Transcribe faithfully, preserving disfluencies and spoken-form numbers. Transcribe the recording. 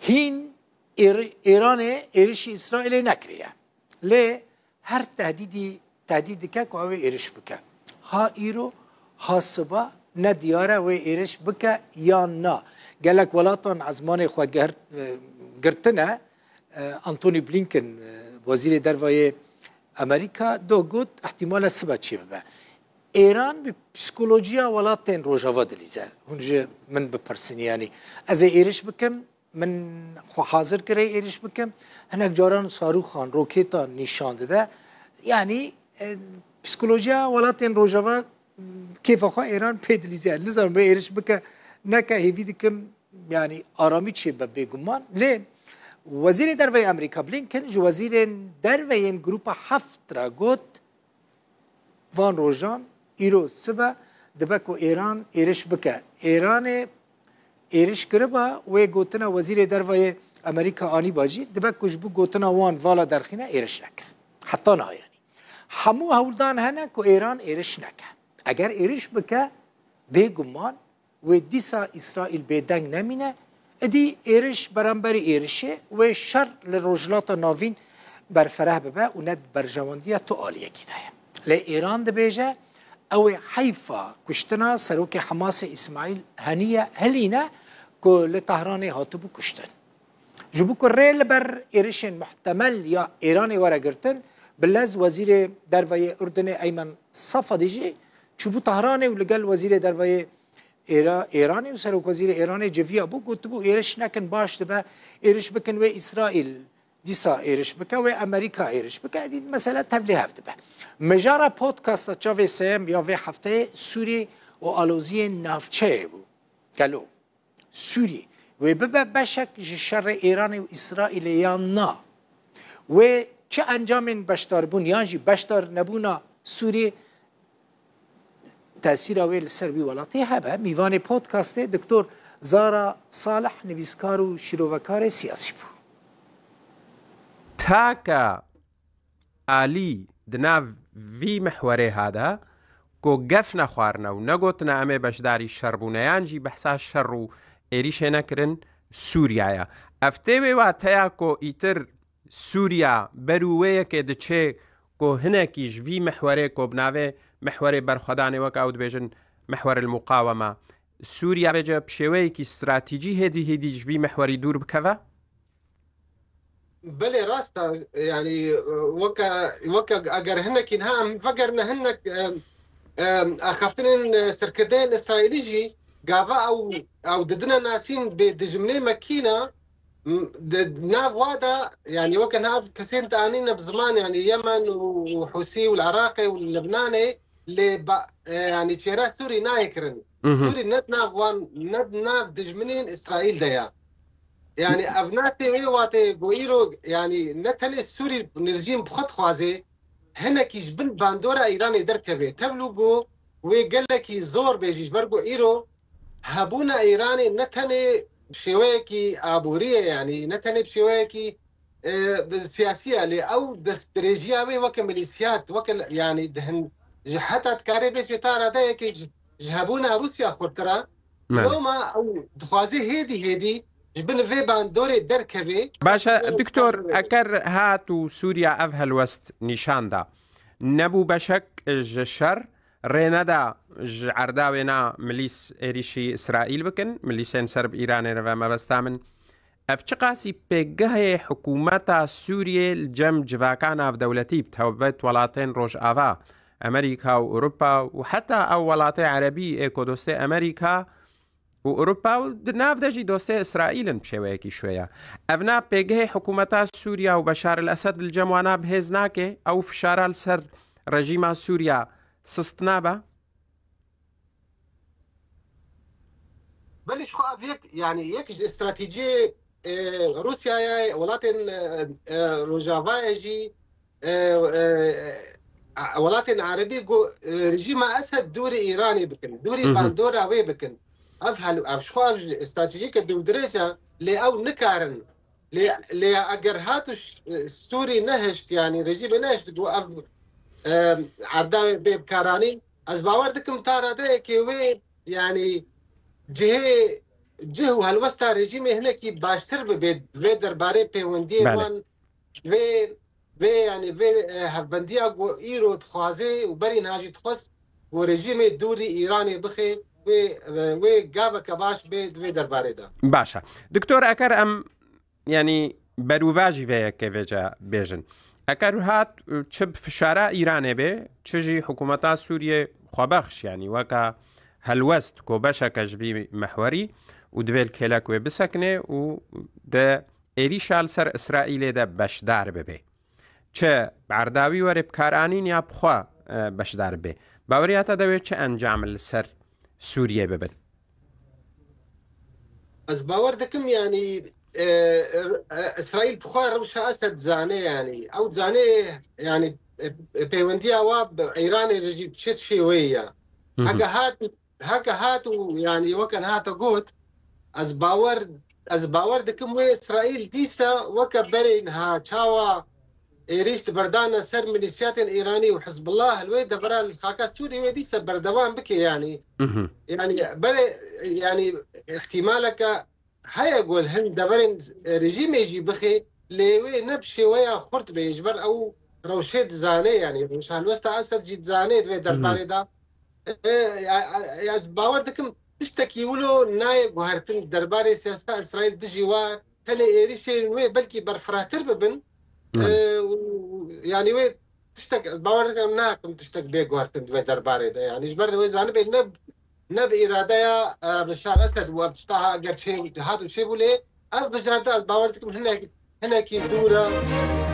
Hîn Êr-, Êranê êrişî Îsraîlê nekiriye. Lê her tehdîdî tehdîd dike ku ew ê êriş bike. Ha îro, ha siba ne diyar e wê êriş bike yan na. Gelek welatan ezmanê xwe girt-, e, girtine. E, Antony Blinken, e, wezîrê derve yê Amerîka, do got, ihtimal e sibe çêbibe. Êran bi psîkolojiya welatên Rojava dilîze. Hûn ji min bipirsin, yanî ez ê êriş bikim, min xwe hazir kir ê êriş bikim. Hinek caran sarûxan, roketan nîşan dide. Yanî, e, psîkolojiya welatên Rojava, m, kêfa xwe Êran pê dilîze. Nizanim wê êriş bike, neke, hêvî dikim, yanî aramî çêbe bêguman. Lê Wezîrê Derve yê Amerîka Blinken ji wezîrên derve yên Grupa Heft re got, van rojan, îro sibe, dibe ku Êran êriş bike. Êranê êriş kiriba, wê gotina Wezîrê Derve yê Amerîka anîba jî, dibe ku ji bo gotina wan vala derxîne, êriş nekir. Heta niha, yanî. Hemû hewldan hene ku Êran êriş neke. Eger êriş bike, bêguman wê dîsa Îsraîl bêdeng nemîne, êdî êriş beramberî êrişê, wê şer li Rojhilata Navîn berfereh bibe û ne di berjewendiya tu aliyekî de ye. Lê Îran dibêje, ew ê heyfa kuştina serokê Hemasê Îsmaîl Heniyê hilîne ku li Tehranê hatibû kuştin. Ji bo ku rê li ber êrişên muhtemel ya Îranê were girtin, bi lez Wezîrê Derve yê Urdunê Eymen Safadî jî çûbû Tehranê û li gel Wezîrê Derve yê Êra-, Îranê û Serokwezîrê Îranê civiyabû, gotibû, êriş nekin, baş dibe, êriş bikin, wê Îsraîl dîsa êriş bike, wê Amerîka êriş bike, êdî mesele tevlî hev dibe. Mijara podcasta Çavê Sêyem ya vê hefteyê Sûrî û aloziyên navçeyê bû. Gelo Sûrî wê bibe beşek ji şerê Îranê û Îsraîlê yan na? Wê çi encamên beşdarbûn yan jî beşdar nebûna Sûrî tesîra wê li ser wî welatê hebe? Mîvanê podcastê Doktor Zara Salih, nivîskar û şîrovekarê siyasî bû. Take alî di nav vî mihwerê ha de ku gef nexwarine û negotine em ê beşdarî şer bûne yan jî behsa şer û êrîşê nekirin Sûriya ye. Ev tê wê wateya ku îtir Sûriya ber û wê yekê diçe ku hinekî ji vî mihwerê ku bi navê mihwerê berxwedanê wek ew dibêjin mihwer el muqaweme, Sûriya bêje bi şêweyekî stratejî hêdî hêdî ji vî mihwerî dûr bikeve? Belê, rast e. Yanî, weke, weke eger hinekî niha em vegerine hinek, em, em, axaftinên, e, serkirdeyên Îsraîlî jî gava ew, ew didine nasîn bê dijminê mekîna, m, di nav wa de, yanî weke nav kesên dianîne bi ziman, yanî Yemen û, û Husî û li Iraqê û li Libnanê, lê ba, e, yanî çêra Sûrî nayê kirin. Mhm. Sûrî ne di nav wan, ne di nav dijminên Îsraîl de ya. Yanî ev ne tê wê wateyê ku îro, yanî ne tenê Sûrî rejîm bi xwe dixwaze, hinekî ji bin bandora Îranê derkeve. Tevlû ku wê gelekî zor bê jî, ji ber ku îro hebûna Îranê ne tenê bi şêweyekî aborî ye, yanî ne tenê bi şêweyekî, e, bi siyasî ye, lê ew destdirêjiya wê weke milîsiyat, weke, yanî di hin, ji heta dikarê bê jê ta radeyekê ji, ji hebûna Rûsya xurtir e. Me. Loma ew dixwaze hêdî hêdî ji bin vê bandorê derkeve. Baş e, Doktor, eker hat û Sûriya ev helwest nîşan da, nebû beşek ji şer, rê neda ji erda wêna milîs êrîşî Îsraîl bikin, milîsên ser bi Îranê re ve mebesta min. Ev çiqasî pêgehê hikûmeta Sûriyê li cem civaka navdewletî bi taybet welatên Rojava, Amerîka û Ewropa û heta ew welatê erebî ê ku dostê Amerîka û Ewropa û di nav de jî dostê Îsraîl in bi şêweyekî şwêya. Ev na pêgehê hikûmeta Sûriya û Beşar el Esed li cem wana bi hêz nake, ew fişara li ser rejîma Sûriya sist nabe? Belê, ji xwe ev yek, yanî yek ji stratejiyê, e, Rûsyayê, welatên, e, e, Rojavayê jî, e, e, e, welatên Erebî ku, e, rejîma Esed dûrî Îranê bikin, dûrî Hı hı. bandora wê bikin. Ev hel-, ev ji xwe ev ji stratejiyeke dûrdirêj e, lê ew nikarin. Lê, lê eger hat û ş-, Sûrî nehişt, yanî rejîmê nehişt ku ev, e, erda wê bê bikaranîn, ez bawer dikim ta radeyekê wê, yanî cihê cih û helwesta rejîmê hinekî baştir bibe vê derbarê pêwendiyê Belê. wan vê vê, yanî vê, e, hevbendiya ku îro dixwaze û berî niha jî dixwest ku rejîmê dûrî Îranê bixe, wê, e, wê gaveke baş bê di vê derbarê de. Baş e. Doktor Eker, em, yanî, berûva jî vê yekê vêce bêjin. Eker hat, çi bi fişara Îranê bê, çi jî hikûmeta Sûriyê xwebexş, yanî weke helwest ku beşeke ji vî mehwerî û divê li kêlek wê bisekine û di êrîşa li ser Îsraîlê de beşdar bibe. Çi berdawî were bikaranîn ya bixwe, e, beşdar bibe. Baweriya te de wê çi encam li ser Sûriyê bibin? Ez bawer dikim, yanî, e, e, Îsraîl bixwe rewşa Esed zane, yanî. Ew zane, yanî, e, e, pêwendiya wa bi Îranê re jî bi çi şêweyê ye. Hı hı. Heke hat, heke hat û, yanî, weke niha te got, ez bawer, ez bawer dikim wê Îsraîl dîsa weke berê niha çawa êrîş diberdane ser milîsiyatên Îranî û Hizbullah, li wê devera li xaka Sûrî wê dîsa berdewam bike, yanî. Mhm. Yanî, berê, yanî, îhtimaleke heye ku li hin deverên rejîmê jî bixe, lê wê ne bi şêweya xurt be, ji ber ew rewşê dizane, yanî, rewşa helwesta Esed jî dizane di vê derbarê de. E, e, ya, ya, ez bawer dikim tiştekî wilo nayê guhertin derbarê siyaseta Îsraîl dijî wa, tenê êrîşên wê belkî berfirehtir bibin. Hı. E, û, yanî wê tiştek, ez bawer dikim, nakim tiştek bê guhertin di vê derbarê de. Yanî ji ber wê zanibe ne, ne bi îradeya, e, Beşar Esed bû ev tişta ha, eger çê, hat û çêbû lê ev bijarte ez bawer dikim hinek, hinekî dûr e.